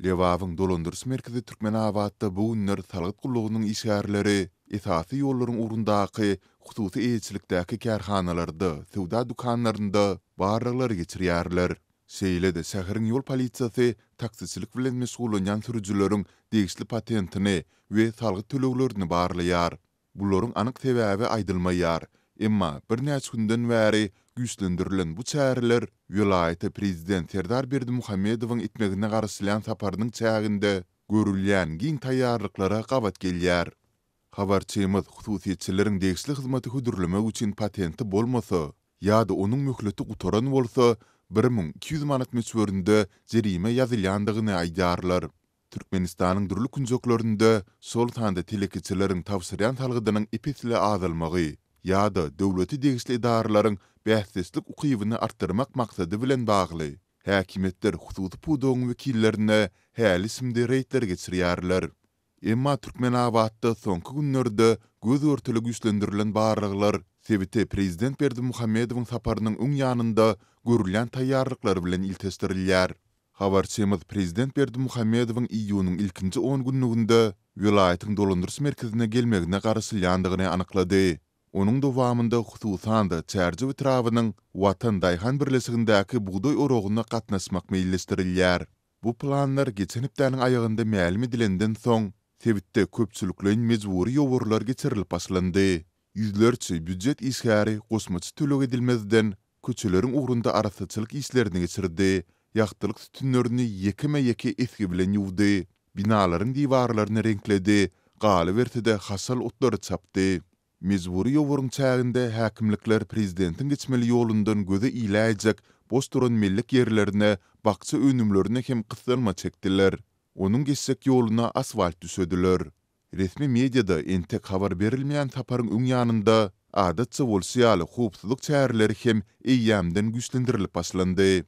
Lebabyň dolandyryş merkezi Türkmenabatda bu günler salgyt gullugynyň işgärleri esasy ýollaryň ugrundaky hususy eýeçilikdäki kärhanalarda, söwda dükanlarynda barlaglary geçirýärler. Şeýle-de şäheriň ýol polisiýasy taksiçilik bilen meşgullanýan sürüjileriň degişli patentini we salgyt töleglerini barlaýar. Bularyň anyk sebäbi aýdylmaýar. Emma birnäçe günden bäri güýçlendirilen bu çäreler welaýata prezident Serdar Berdimuhamedowyň etmegine garaşylýan saparynyň çäginde görülýän giň taýýarlyklara gabat gelýär. Habarçymyz hususyýetçileriň degişli hyzmaty hödürlemek üçin patenti bolmasa ýa-da onuň möhleti gutaran bolsa, 1200 manat möçberinde jerime ýazylýandygyny aýdýarlar. Türkmenistanyň dürli künjeklerinde, şol sanda telekeçileriň tabşyrýan salgydynyň ep-esli azalmagy ýa-da döwlete degişli edaralaryň bäsdeşlik ukybyny artdyrmak maksady bilen bagly, häkimiýetler hususy pudagyň wekillerine häli-şindi reýdler geçirýärler. Emma Türkmenabatda soňky günlerde göz-görtele güýçlendirilen barlaglar sebite prezident Berdimuhamedowyň saparynyň öň ýanynda görülýän taýýarlyklar bilen ilteşdirilýär. Habarçymyz prezident Berdimuhamedowyň iýunyň ilkinji on günlüginde welaýatyň dolandyryş merkezine gelmegine garaşylýandygyny anyklady. Onuň dowamynda hususan-da Çärjew etrabynyň Watan daýhan birleşigindäki bugdaý oragyna gatnaşmak meýilleşdirilýär. Bu planlar geçen hepdäniň aýagynda mälim edilenden soň, sebitde köpçülikleýin mejbury ýowarlar geçirilip başlandy. Ýüzlerçe býujet işgäri goşmaça töleg edilmezden, köçeleriň ugrunda arassaçylyk işlerini geçirdi, ýagtylyk sütünlerini ýekeme-ýeke esgi bilen ýuwdy, binalaryň diwarlaryny reňkledi, galyberse-de haşal otlary çapdy. Mejbury ýowaryň çäginde häkimlikler prezidentiň geçmeli ýolundan göze iläýjek boş duran mellek ýerlerine bakja önümlerini hem gyssanma çekdiler. Onuň geçjek ýoluna asfalt düşediler. Resmi mediada entek habar berilmeýän saparyň öň ýanynda, adatça bolşy ýaly howpsuzlyk çäreleri hem eýýämden güýçlendirilip başlandy.